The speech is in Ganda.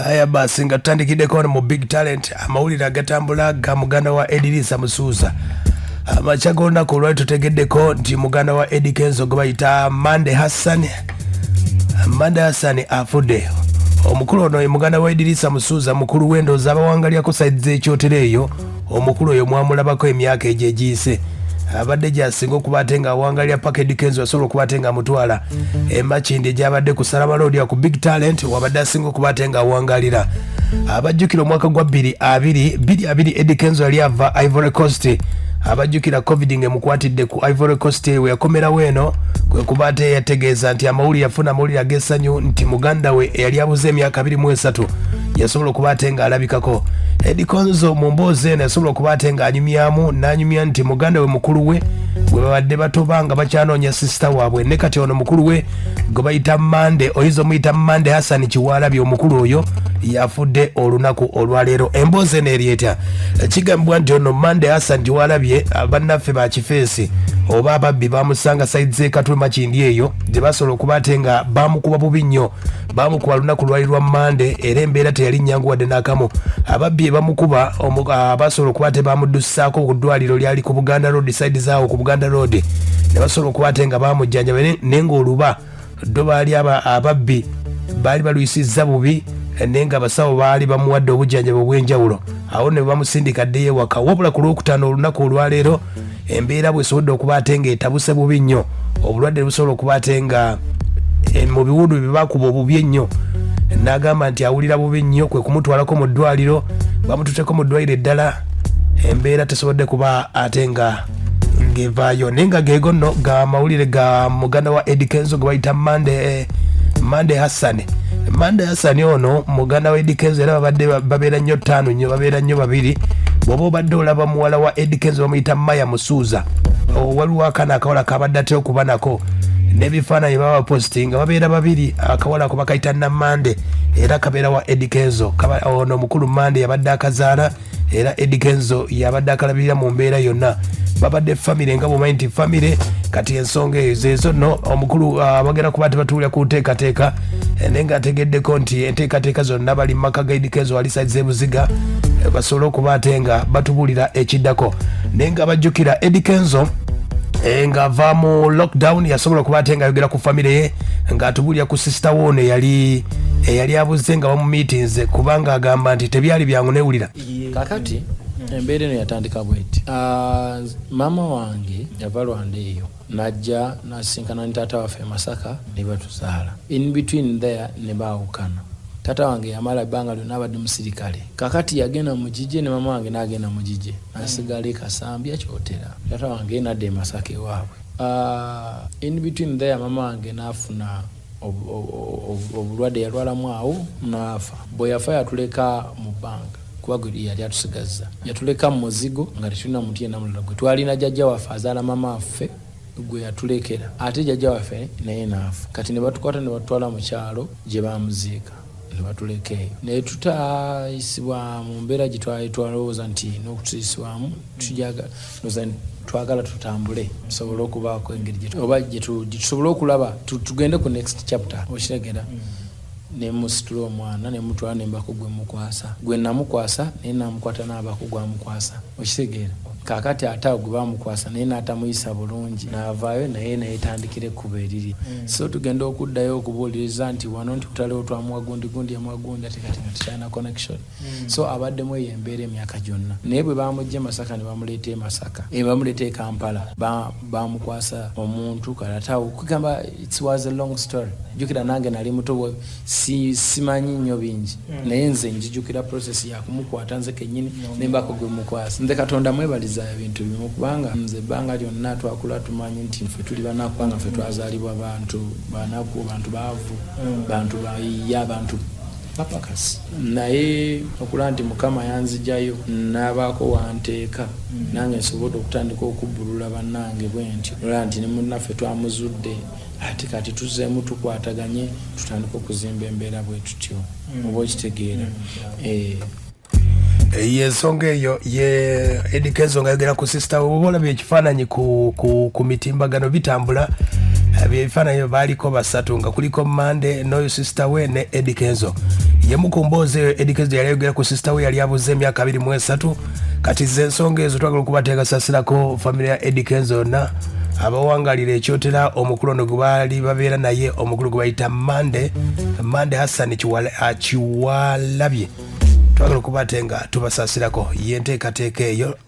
Aya basi, nga tutandikiddeko wano mu Big Talent, amawulire agatambula ga muganda wa Edirisa Musuuza. Amakya g'olunaku olwali tutegeddeko nti muganda wa Eddy Kenzo gwe bayita Mande Hassan, Mande Hassan afudde. Omukulu ono ye muganda wa Edirisa Musuuza, mukulu w'endoozi abawangalyako side z'ekyotero eyo. Omukulu oyo mwamulabako emyaka egyo egiyise, abadde gyasinga okuba ate nga awangalira paka Eddy Kenzo asobola okuba ate nga amutwala emakindi egyabadde ku Salama Road ku Big Talent, wabadde asinga okuba ate nga awangalira. Abajjukira omwaka gwa 2020, Eddy Kenzo yali ava Ivory Coast. Abajjukira COVID ng'emukwatidde ku Ivory Coast, we yakomerawo eno kwe kuba ate yategeeza nti amawulire, yafuna amawulire ag'essanyu nti muganda we eyali abuze emyaka 23 yasobola okuba ate ng'alabikako. Eddy Kenzo mu mboozi eno yasobola okuba ate ng'anyumyamu, n'anyumya nti muganda we, mukulu we gwe babadde batoba nga bakyanoonya sister waabwe, ne kati ono mukulu we gwe bayita Mande, oyinza omuyita Mande Hassan Kiwalabye, omukulu oyo yafudde olunaku olwaleero. Emboozi eno eri etya? Kigambibwa nti ono Mande Hassan Kiwalabye, bannaffe bakifeesi oba ababbi bamusanga side z'ekatwe Makindi eyo gye basobola okuba ate nga bamukuba bubi nnyo. Bamukuba lunaku lwali lwa Mande, era embeera teyali nnyangu wadde n'akamu. Ababbi bamukuba, basobola okuba ate bamuddusaako ku ddwaliro lyali ku Buganda Road, side zaawo ku Buganda Road, ne basobola okuba ate nga bamujjanjaba, naye ng'oluba ddo baali ababbi baali balwisizza bubi, naye nga abasawo baali bamuwadde obujjanjabi obw'enjawulo. Awo ne bamusindika ddeyo ewaka. Wabula ku Lwokutaano, olunaku olwaleero, embeera bwesobodde okuba ate ng'etabuse bubi nnyo. Obulwadde busobola okuba ate nga mu biwundu bye bakuba obubi ennyo, n'agamba nti awulira bubi nnyo, kwe kumutwalako mu ddwaliro. Bamututeko mu ddwaliro eddala, embeera tesobodde kuba ate nga ng'evaayo. Naye nga geego nno ga mawulire ga muganda wa Eddy Kenzo gwe bayita Mande Hassan. Mande Hassan ono muganda wa Eddy Kenzo, era babadde babeera nnyo ttaano nnyo, babeera nnyo babiri. Bw'oba obadde olaba muwala wa Eddy Kenzo bamuyita Maya Musuuza, waliwo akaana akawala kabadde atera okuba nako n'ebifaananyi baba bapositinga, babeera babiri. Akawala ako bakayita Namande, era kabeera wa Eddy Kenzo. Ono omukulu Mande yabadde akazaala, era Eddy Kenzo yabadde akalabirira mu mbeera yonna. Babadde famire, nga bwomanyi nti famire. Kati ensonga eyo zeezo nno. Omukulu bagenda kuba tebatuulira ku nteekateeka, naye nga ategeddeko nti enteekateeka zonna bali mu maka ga Eddy Kenzo wali side z'ebuziga, basobole okuba ate nga batubuulira ekiddako. Naye nga bajjukira Eddy Kenzo ng'ava mu lockdown yasobola okuba ate ng'ayogera ku famire ye, ng'atubuulira ku sister woono eyali abuze nga bamumiitinze, kubanga agamba nti tebyali byangu newulira. Kakati embeera eno yatandika bweti. Maama wange yava Rwanda eyo najja nasinkana ne taata waffe e Masaka ne batuzaala. In between there ne baawukana. Taata wange yamala ebbanga lyonna abadde musirikale. Kakati yagenda mu gigye ne maama wange n'agenda mu gigye, nasigala e Kasambya Kyotera. Taata wange nadda e Masaka ewaabwe. In between there maama wange n'afuna obulwadde, yalwalamu awo n'afa. Bwe yafa yatuleka mu bbanga, kuba gwe yali atusigazza. Yatuleka mu muzigo nga tetulina muntu yenna mulala gwe twalina. Jjajja waffe azaala maama waffe gwe yatulekera, ate jjajja waffe naye n'afa. Kati ne batukwata ne batutwala mu kyalo gye bamuziika ne batuleka eyo, naye tutayisibwa mu mbeera gye twali twalowooza nti n'okutuyisibwamu. Tujaga twagala tutambule, tusobole okubaako engeri oba gye tusobole okulaba tugende ku next chapter, okitegera? Nemusitula omwana nemutwala nembako gwe mukwasa, gwe namukwasa naye namukwata n'abako gwamukwasa, okitegeera? Kakati ate awo gwe bamukwasa naye n'atamuyisa bulungi, n'avaayo naye neyetandikira ekkubo eriri. So tugenda okuddayo okubuuliriza nti wano nti kutaliwo, twamuwa gundi, gundi yamuwa gundi, ate kati nga tekyalina connection. So abaddemu eyo embeera emyaka gyonna. Naye bwe bamugja e Masaka ne bamuleeta e Masaka, bamuleeta e Kampala, bamukwasa omuntu. Kale ate awo kugamba it was a long story. Jjukira nange nali muto, simanyi nnyo bingi, naye nze njijukira process yakumukwata nze kennyini nembako gwe mukwasa. Nze Katonda mwebaliza ebintu bimu, kubanga nze ebbanga lyonna twakula tumanyi nti ffe tuli banaku, kubanga ffe twazaalibwa bantu banaku, bantu baavu, bantu bayiya, bantu bapakasi. Naye okulaba nti Mukama yanzijayo n'abaako wanteeka, nange nsobodde okutandika okubbulula bannange bwe ntyo, olaba nti ne munnaffe twamuzudde, ate kati tuzzeemu tukwataganye, tutandike okuzimba embeera bwe tutyo, oba okitegeera? Yensonga eyo ye Eddy Kenzo nga ayogera ku sister we. Oba olabye ekifaananyi ku mitimbagano bitambula. Ebifaananyi ebyo baaliko basatu nga kuliko Mande n'oyo sisita we ne Eddy Kenzo. Yemu ku mboozi eyo Eddy Kenzo yali ayogera ku sisita we yali abuze emyaka 23. Kati ze ensonga ezo twagala okubateeka sasirako famire ya Eddy Kenzo yonna abawangalira ekyotera omukulu ono gwe baali babeera naye, omukulu gwe bayita Mande, Mande Hassan Kiwalabye. Twagala okuba ate nga tubasasirako yenteekateeka eyo.